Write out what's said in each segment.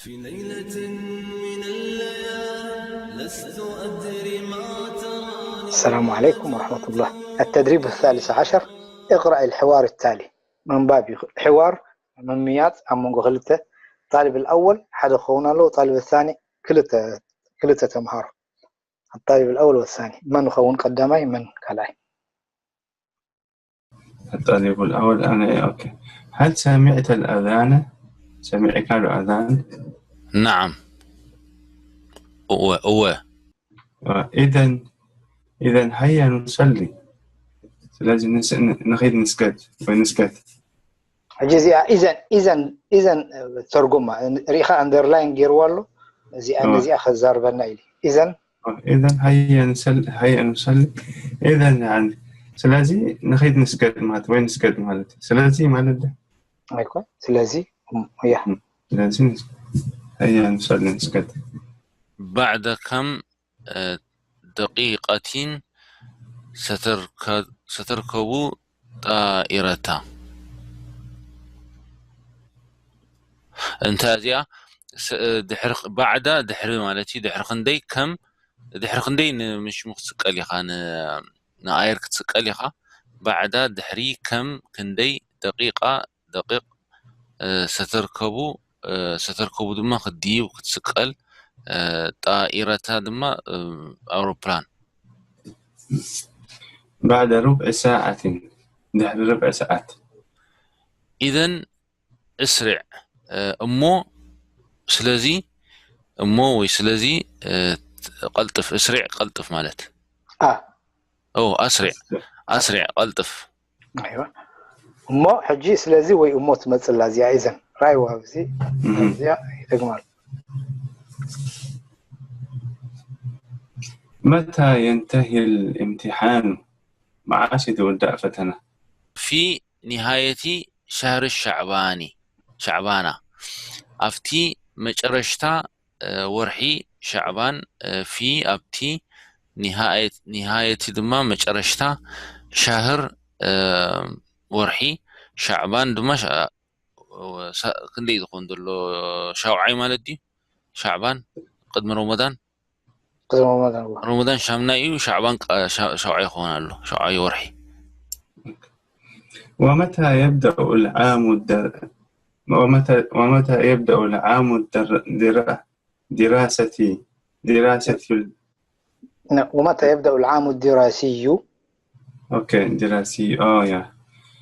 في ليلة من الليالي لست أدري ما تراني. السلام عليكم ورحمة الله. التدريب الثالث عشر، اقرأ الحوار التالي. ምንባብ እዩ። ሕዋር ምምያጥ ኣብ መንጎ ክልተ፣ ጣልብ ኣወል ሓደ ክኸውን ኣለዎ፣ ጣልብ ሳኒ ክልተ ክልተ ተምሃሮ። الطالب الأول والثاني، መን ይኸውን ቀዳማይ፣ መን ካልኣይ? الطالب الأول أنا. أوكي. هل سمعت الأذان؟ سمعت الأذان؟ نعم. እወ እወ إذا إذا هيا نصلي. ስለዚ ንስ- ን- ንኸይድ ንስገድ ወይ ንስገድ። ሕጂ እዚኣ ኢዘን ኢዘን ኢዘን ተርጉማ ርኢኻ ኣንደርላይን ገይርዋ ኣሎ። እዚኣ እወ። ነዚኣ ከዛርበና ኢሉ ኢዘን إذا هيا نصلي، هيا نصلي. إذا يعني ስለዚ ንኸይድ ንስገድ ማለት ወይ ንስገድ ማለት እዩ። ስለዚ ማለት ዶ? ኣይኮን። ስለዚ እም፣ እያ ስለዚ ንስ- هيا نصلي ንስገድ። بعد كم ደቂቀቲን ሰተርከቡ ጣኢረታ። እንታ እዚኣ ድሕሪ ባዕዳ ድሕሪ ማለት እዩ። ድሕሪ ክንደይ ከም ድሕሪ ክንደይ ንምሽሙ ክትስቀል ኢኻ፣ ንኣየር ክትስቀል ኢኻ። ባዕዳ ድሕሪ ከም ክንደይ ደቂቃ ደቂቅ ሰተርከቡ ሰተርከቡ ድማ ክትድይብ ክትስቀል ጣኢረታ ድማ ኣውሮፕላን بعد ربع ساعة ድሕሪ ርብዒ ሰዓት ኢዘን እስሪዕ እሞ ስለዚ እሞ ወይ ስለዚ ቀልጥፍ እስሪዕ ቀልጥፍ ማለት ኣ ኦ ኣስሪዕ ኣስሪዕ ቀልጥፍ ኣይዋ እሞ ሕጂ ስለዚ ወይ እሞ ትመፅላ እዚኣ ኢዘን ራይዋ ኣብዚ እዚኣ ይደግማሉ متى ينتهي الامتحان؟ መዓስ እዩ ዝውዳእ ፈተና? في نهاية شهر شعبان شعبان ኣብቲ መጨረሽታ ወርሒ ሻዕባን في ኣብቲ نهاية ድማ መጨረሽታ شهر ወርሒ ሻዕባን ድማ ክንደይ ዝኸውን ዘሎ ሻውዓይ ማለት ድዩ? ሻዕባን ቅድሚ ረመዳን ቅድሚ ረመዳን እዋ ረመዳን ሻምናይ እዩ። ሻዕባን ሻውዓይ ይኸውን ኣሎ ሻውዓይ ወርሒ ومتى يبدأ العام الدر... ومتى ومتى يبدأ العام الدر... درا... دراسة دراسة ومتى يبدأ العام الدراسي أوكي دراسي آه يا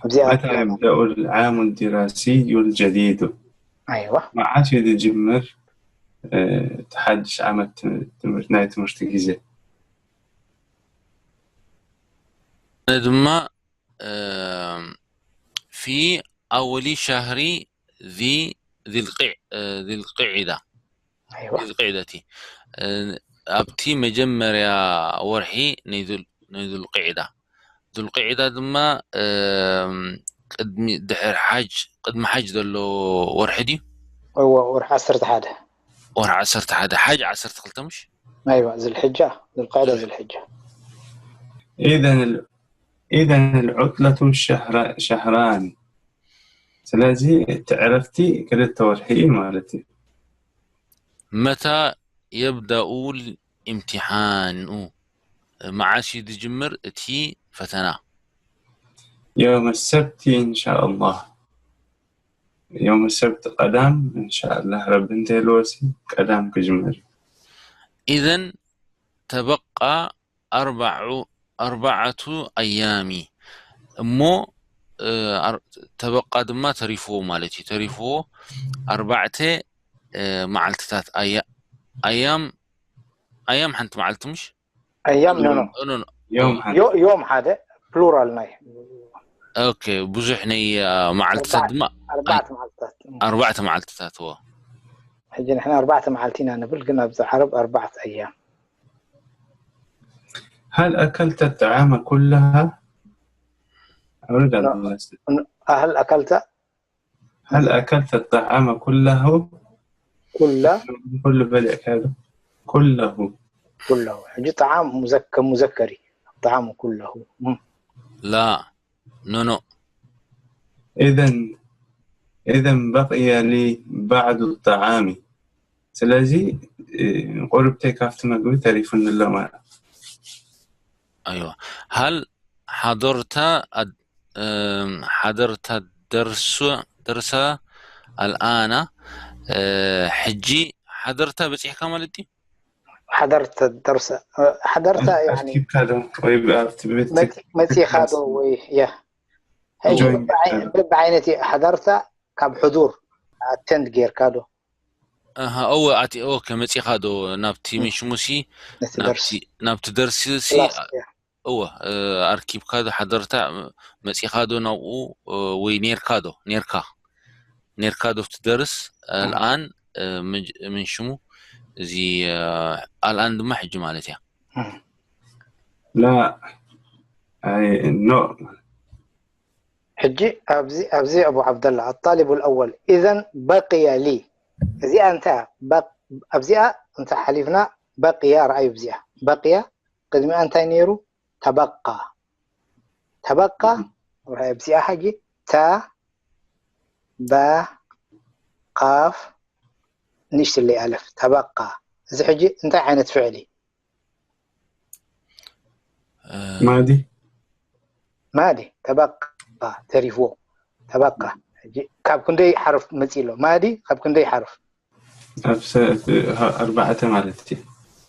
እዚኣ متى يبدأ العام الدراسي الجديد ኣይዋ መዓስ እዩ ዝጅምር እቲ ሓድሽ ዓመት ትምህርቲ ናይ ትምህርቲ ግዜ ኣነ ድማ في أول شهر ذي ذي القعدة ኣይዋ ذي القعدة ኣብቲ መጀመርያ ወርሒ ናይ ذو القعدة ذو القعدة ድማ ቅድሚ ድሕሪ ሓጅ ቅድሚ ሓጅ ዘሎ ወርሒ ድዩ? እዎ ወርሒ ዓሰርተ ሓደ ወርሒ ዓሰርተ ሓደ ሓጅ ዓሰርተ ክልተ ምሽ? ኣይዋ ዝልሕጃ ዝልቃዕዳ ዝልሕጃ إذا ال... إذا العطلة شهر... شهران ስለዚ እቲ ዕረፍቲ ክልተ ወርሒ እዩ ማለት እዩ متى يبدأ الامتحان መዓስ እዩ ዝጅምር እቲ ፈተና? يوم السبت إن شاء الله يوم السبت ቀዳም إن شاء الله ረቢ እንተይልወሲ ቀዳም ክጅምር እዩ إذا تبقى أربع أربعة أيام እሞ ተበቃ ድማ ተሪፍዎ ማለት እዩ። ተሪፍዎ ኣርባዕተ መዓልትታት ኣያ- ኣያም ኣያም ሓንቲ መዓልቲ ምሽ ኣያም ኖ ኖ ኖ ኖ يوم حد ዮ- ዮም ሓደ ፕሉራል ናይ ኦኬ ብዙሕ ናይ መዓልትታት ድማ ኣርባዕተ መዓልትታት ኣርባዕተ መዓልትታት ዎ ሕጂ ንሕና ኣርባዕተ መዓልቲ ኢና ንብል ግን ኣብዚ ዓረብ ኣርባዕተ ኣያም هل أكلت الطعام كلها؟ أريد أن أسأل. هل أكلت هل أكلت الطعام كله؟ ኩላ كل بلع كذا؟ كله ኩለሁ ሕጂ ጣዓም ሙዘከ ሙዘከሪ ጣዓሙ ኩለሁ እም። لا ኖ ኖ إذا إذا بقي لي بعض الطعام ስለዚ ቁርብተይ ካብቲ መግቢ ተሪፉኒ ኣሎ ማለት። أيوة. هل حضرت أد- أم، حضرت الدرس درس الآن أه، ሕጂ ሓደርታ በፂሕካ ማለት እዩ። ሓደርተ ደርሰ ሓደርተ ኣርኪብካ ዶ ወይ ኣብቲ ቤት መፂኻ ዶ ወይ ያ በብዓይነት ሓደርታ ካብ ሕዱር ኣተንድ ጌርካ ዶ? እወ ኣቲ ኦኬ መፂኻ ዶ ናብቲ ምሽሙሲ ናብቲ ደርሲ ሲ እወ ኣርኪብካ ዶ ሓደርታ መፂኻ ዶ ናብኡ ወይ ኔርካ ዶ ኔርካ ኔርካ ዶ ኣብቲ ደርስ ኣልኣን ምን ሽሙ እዚ ኣልኣን ድማ ሕጂ ማለት እያ። لا أي نوع ሕጂ ኣብዚ ኣብዚ ኣቡ ዓብደላ الطالب الأول إذن بقي لي እዚኣ እንታይ ኣብዚኣ እንተ ሓሊፍና በቅያ ረኣዩ ኣብዚኣ በቅያ ቅድሚኣ እንታይ ነይሩ ተበቃ ተበቃ ረኣዩ ኣብዚኣ ሕጂ ተ በ ቃፍ ንእሽትለይ ኣለፍ ተበቃ እዚ ሕጂ እንታይ ዓይነት ፍዕል እዩ ማዲ ማዲ ተበቃ ተሪፍዎ ተበቃ ካብ ክንደይ ሓርፍ መፂ ኣሎ ማዲ ካብ ክንደይ ሓርፍ ኣርባዕተ ማለት እዩ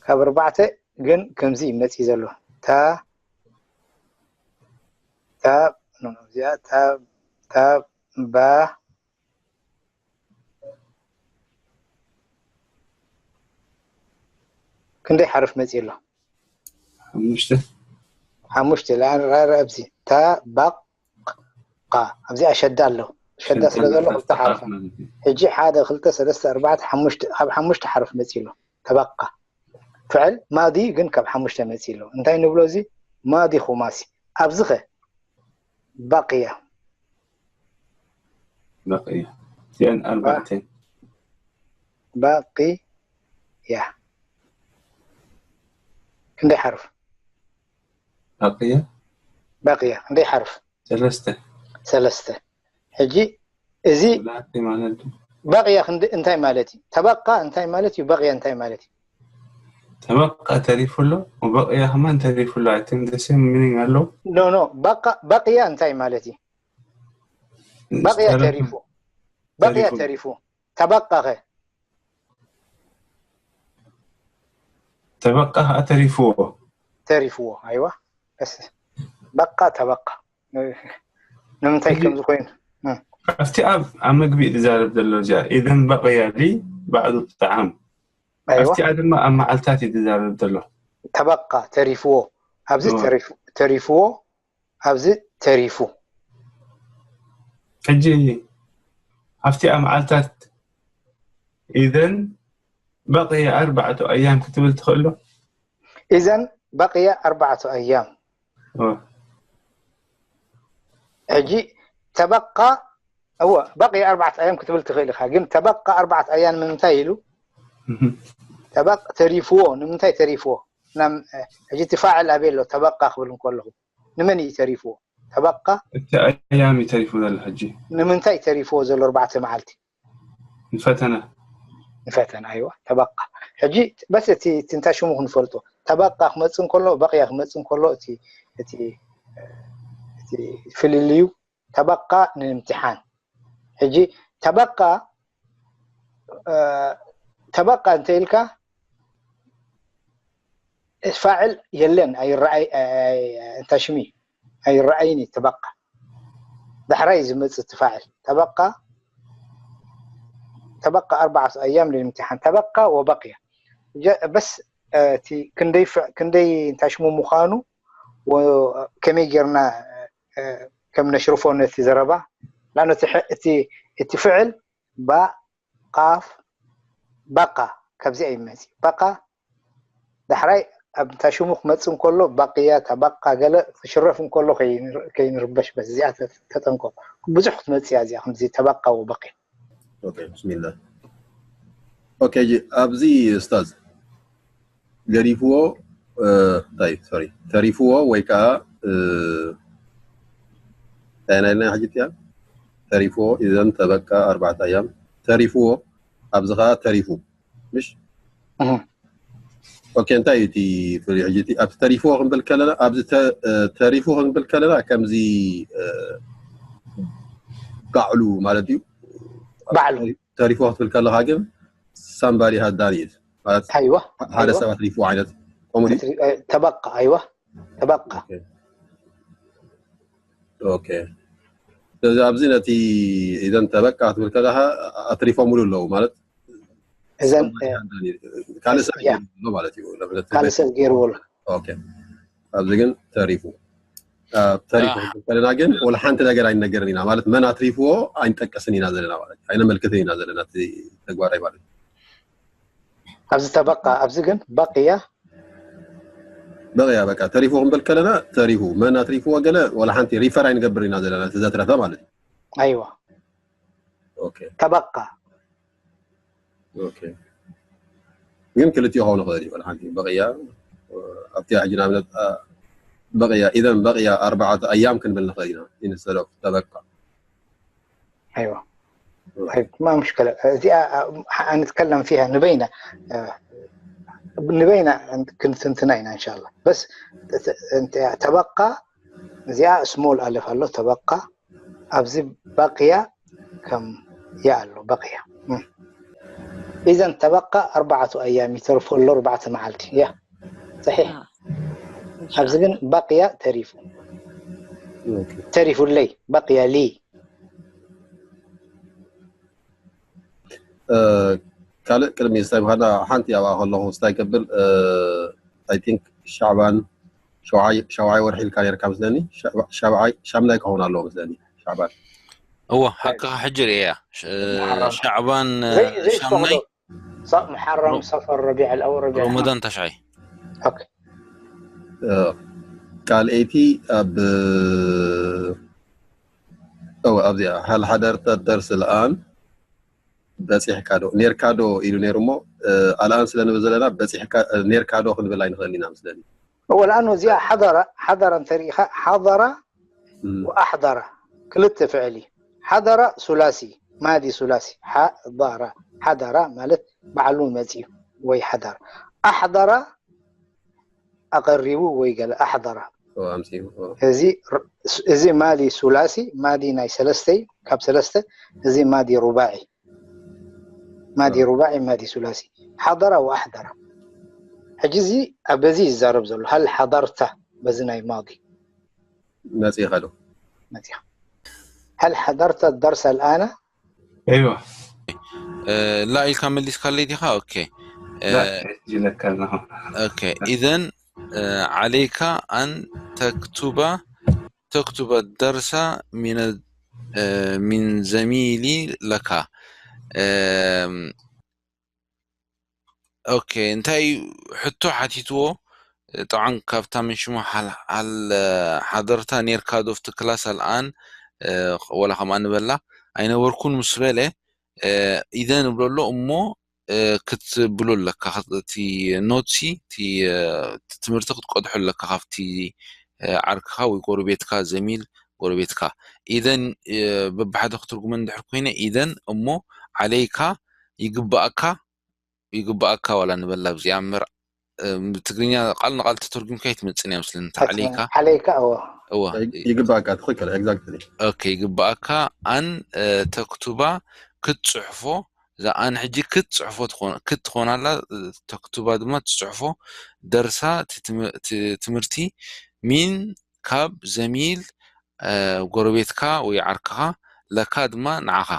ካብ ኣርባዕተ ግን ከምዚ መፂ ዘሎ ታ ታ እዚኣ ታ ታ ባ ክንደይ ሓርፍ መፂ ኣሎ ሓሙሽተ ሓሙሽተ ኣብዚ ታ ባቅ ቃ ኣብዚኣ ሸዳ ኣሎ ሸዳ ስለ ዘሎ ክልተ ሓርፋ ሕጂ ሓደ ክልተ ሰለስተ ኣርባዕተ ሓሙሽተ ካብ ሓሙሽተ ሓርፍ መፂ ኣሎ ተባቃ ፍዕል ማዲ ግን ካብ ሓሙሽተ መፂ ኣሎ እንታይ ንብሎ እዚ ማዲ ኹማሲ ኣብዚ ኸ ባቅያ በቅያ እዚኣን ኣርባዕተ ባቅያ ክንደይ ሓርፍ በቅያ ባቅያ ክንደይ ሓርፍ ሰለስተ ሰለስተ ሕጂ እዚ ላቲ ማለት በቅያ ክንዲ እንታይ ማለት እዩ ተበቃ እንታይ ማለት እዩ በቅያ እንታይ ማለት እዩ ተበቃ ተሪፉ ኣሎ በቅያ ከማን ተሪፉ ኣሎ ኣይትም ደሴም ሚኒንግ ኣለዉ ኖ ኖ በቃ በቅያ እንታይ ማለት እዩ በቅያ ተሪፉ በቅያ ተሪፉ ተበቃ ኸ ተበቃ ከዓ ተሪፍዎ ተሪፍዎ ኣይዋ በቃ ተበቃ ንምንታይ ከምዚ ኮይኑ ኣብቲ ኣብ ኣብ መግቢ ዝዛረብ ዘሎ እዚኣ ኢዘን በቅያ ሊ ባዕዱ ጣዓም ኣብቲኣ ድማ ኣብ መዓልታት እዩ ዝዛረብ ዘሎ ተበቃ ተሪፍዎ ኣብዚ ተሪፍዎ ኣብዚ ተሪፉ ሕጂ ኣብቲኣ መዓልታት ኢዘን በቅየ ኣርባዕቱ ኣያም ክትብል ትኽእሎ ኢዘን በቅየ ኣርባዕቱ ኣያም ሕጂ ተበቃ እወ በቅየ ኣርባዕተ ኣያም ክትብል ትኽእል ኢኻ ግን ተበቃ ኣርባዕተ ኣያም ንምንታይ ኢሉ ተበቅ ተሪፍዎ ንምንታይ ተሪፍዎ ሕጂ ትፋዕል ኣበይ ኣሎ ተበቃ ክብል እንከለኹ ንመን እዩ ተሪፍዎ ተበቃ እቲ ኣያም እዩ ተሪፉ ዘሎ ሕጂ ንምንታይ ተሪፍዎ ዘሎ ኣርባዕተ መዓልቲ ንፈተና ንፈተና ኣይዋ ተበቃ ሕጂ በስ እቲ እንታይ ሽሙ ክንፈልጦ ተበቃ ክመፅእ እንከሎ በቅያ ክመፅእ እንከሎ እቲ እቲ ፍልልዩ ተበቃ ንምትሓን ሕጂ ተበቃ ተበቃ እንተ ኢልካ ፋዕል የለን ኣይረኣይ እንታይ ሽሚ ኣይረኣይን እዩ ተበቃ ዳሕራይ ዝመፅእ ትፋዕል ተበቃ ተበቃ ኣርባዓት ኣያም ለይምትሓን ተበቃ ወበቅያ በስ እቲ ክንደይ እንታይ ሽሙ ምዃኑ ከመይ ጌርና ከም ነሽርፎ ነቲ ዘረባ ላኖ እቲ ፍዕል ባ ቃፍ በቃ ካብዚኣ ይመፂ በቃ ዳሕራይ ኣብ ታሽሙ ክመፅእ እንከሎ ባቅያ ተበቃ ገለ ክሽረፍ እንከሎ ከይንርበሽ በስ እዚኣ ተጠንቀቁ ብዙሕ ክትመፅእ እያ እዚኣ ከምዚ ተበቃ ወበቅያ ኦኬ ብስሚላ ኦኬ ኣብዚ እስታዝ ገዲፍዎ እንታይ ሶሪ ተሪፍዎ ወይ ከዓ እንታይ ናይልና ሕጂ እያ ተሪፍዎ እዘን ተበቃ ኣርባዕተ ኣያም ተሪፍዎ ኣብዚ ከዓ ተሪፉ ምሽ ኦኬ እንታይ እዩ እቲ ፍሉይ ሕጂ እቲ ኣብቲ ተሪፍዎ ክንብል ከለና ኣብዚ ተሪፉ ክንብል ከለና ከምዚ ባዕሉ ማለት እዩ። ባዕሉ ተሪፍዎ ክትብል ከለካ ግን ሳምባዲ ሃዳኒ ማለት ኣይዋ ሓደ ሰብ ኣትሪፍዎ ዓይነት ከምኡ ድዩ? ተበቃ ኣይዋ ተበቃ ኦኬ ስለዚ ኣብዚ ነቲ ኢዘን ተበቃ ክትብል ከለካ ኣትሪፎምሉ ኣለዉ ማለት እዘን ካልእ ሰብ ገይሩ ኣሎ ማለት እዩ። ካልእ ሰብ ገይርዎ ኣሎ። ኦኬ ኣብዚ ግን ተሪፉ ተሪፉ ከለና ግን ወላ ሓንቲ ነገር ኣይነገርን ኢና ማለት መን ኣትሪፍዎ ኣይንጠቀስን ኢና ዘለና ማለት ኣይነመልክትን ኢና ዘለና እቲ ተግባራይ ማለት እዩ። ኣብዚ ተበቃ ኣብዚ ግን በቅያ በቅያ በቃ ተሪፉ ክንብል ከለና ተሪፉ መን ኣትሪፍዎ ገለ ወላ ሓንቲ ሪፈር ኣይንገብር ኢና ዘለና እቲ ዘትረፈ ማለት እዩ። ኣይዋ ኦኬ ተበቃ ኦኬ ግን ክልቲኡ ክኸውን ይኽእል እዩ። ሓንቲ በቅያ ኣብቲ ሕጂ ንኣብነት በቅያ ኢዘን በቅያ ኣርባዓተ ኣያም ክንብል ንኽእል ኢና ኢንስተድ ኦፍ ተበቃ ኣይዋ ما مشكلة እዚኣ ንትከለም ፊሃ ንበይና ንበይና ክንትንትና ኢና እንሻላ በስ ተበቃ እዚኣ ስሞል ኣለፍ ኣሎ ተበቃ ኣብዚ በቅያ ከም ያ ኣሎ በቅያ ኢዘን ተበቃ ኣርባዕቱ ኣያም ይተርፎ ኣሎ ኣርባዕተ መዓልቲ ያ صحيح ኣብዚ ግን በቅያ ተሪፉ ተሪፉለይ በቅያ ሊ ካልእ ቅድሚ ስታይ ምካና ሓንቲ ኣብኣ ከለኹ ስታይ ከብል I think ሻዕባን ሸውዓይ ወርሒ ኢልካ ነርካ መስለኒ ሻምናይ ክኸውን ኣለዎ መስለኒ ሻዕባን እወ ሓቅኻ ሕጂ ርእያ ሻዕባን ሻምናይ محرم صفر ربيع الاول ربيع رمضان تشعي اوكي ካልኣይቲ ኣብ ኣብዚኣ هل حضرت الدرس الآن በፂሕካ ዶ ኔርካ ዶ ኢሉ ነይሩ እሞ ኣልኣን ስለ ንብል ዘለና በፂሕካ ኔርካ ዶ ክንብል ኣይንኽእል ኢና ምስለኒ እወ ለኣኑ እዚኣ ሓደረ ሓደረ እንተሪኢኻ ሓደረ ወኣሕደረ ክልተ ፍዕል እዩ ሓደረ ሱላሲ ማዲ ሱላሲ ሓደረ ሓደረ ማለት ባዕሉ መፅዩ ወይ ሓደረ ኣሕደረ ኣቐሪቡ ወይ ገለ ኣሕደረ እዚ ማዲ ሱላሲ ማዲ ናይ ሰለስተ እዩ ካብ ሰለስተ እዚ ማዲ ሩባዒ ማዲ ሩባዒ ማዲ ሱላሲ ሓደረ ወኣሕደረ ሕጂ እዚ በዚ ይዛረብ ዘሎ ሃል ሓደርተ በዚ ናይ ማዲ መፂኻ ዶ መፂኻ ሃል ሓደርተ ደርሰ ኣልኣነ ايوه ላ ኢልካ መሊስካለይ ዲኻ ኦኬ لا يجي لك كلمه ኦኬ ኢዘን عليك أن تكتب تكتب الدرس من من زميلي لك ኦኬ እንታይ እዩ ሕቶ ሓቲትዎ ጠብዓን ካብታ ምን ሽሙ ሓል ሓደርታ ኔርካ ዶ ኣብቲ ክላስ ኣልኣን ወላ ከምኣ ንበላ ኣይነበርኩን ምስ በለ ኢዘን እብለሎ እሞ ክትብሎ ኣለካ እቲ ኖትሲ እቲ ትምህርቲ ክትቀድሖ ኣለካ ካብቲ ዓርክኻ ወይ ጎረቤትካ ዘሚል ጎረቤትካ ኢዘን በብሓደ ክትርጉመ እንድሕር ኮይነ ኢዘን እሞ ዓለይካ ይግባኣካ ይግባኣካ ዋላ ንበላ ኣብዚኣ እምበር ብትግርኛ ቃል ንቃል ተተርጉምካ ይትመፅን እያ ምስለኒ ዓለይካ ዓለይካ እወ እወ ይግባኣካ ትኽክል exactly ኦኬ ይግባኣካ ኣን ተክቱባ ክትፅሕፎ እዛ ኣን ሕጂ ክትፅሕፎ ክትኾናላ ተክቱባ ድማ ትፅሕፎ ደርሳ ትምህርቲ ሚን ካብ ዘሚል ጎረቤትካ ወይ ዓርክኻ ለካ ድማ ንዓኻ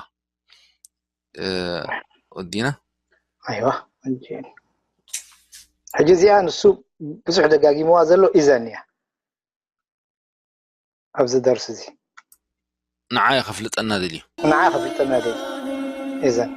ወዲና ኣይዋ ሕጂ እዚኣ ንሱ ብዙሕ ደጋጊምዋ ዘሎ ኢዘን እያ ኣብዚ ደርሲ እዚ ንዓይ ከፍልጠና ደልዩ ንዓ ከፍልጠና ደልዩ ኢዘን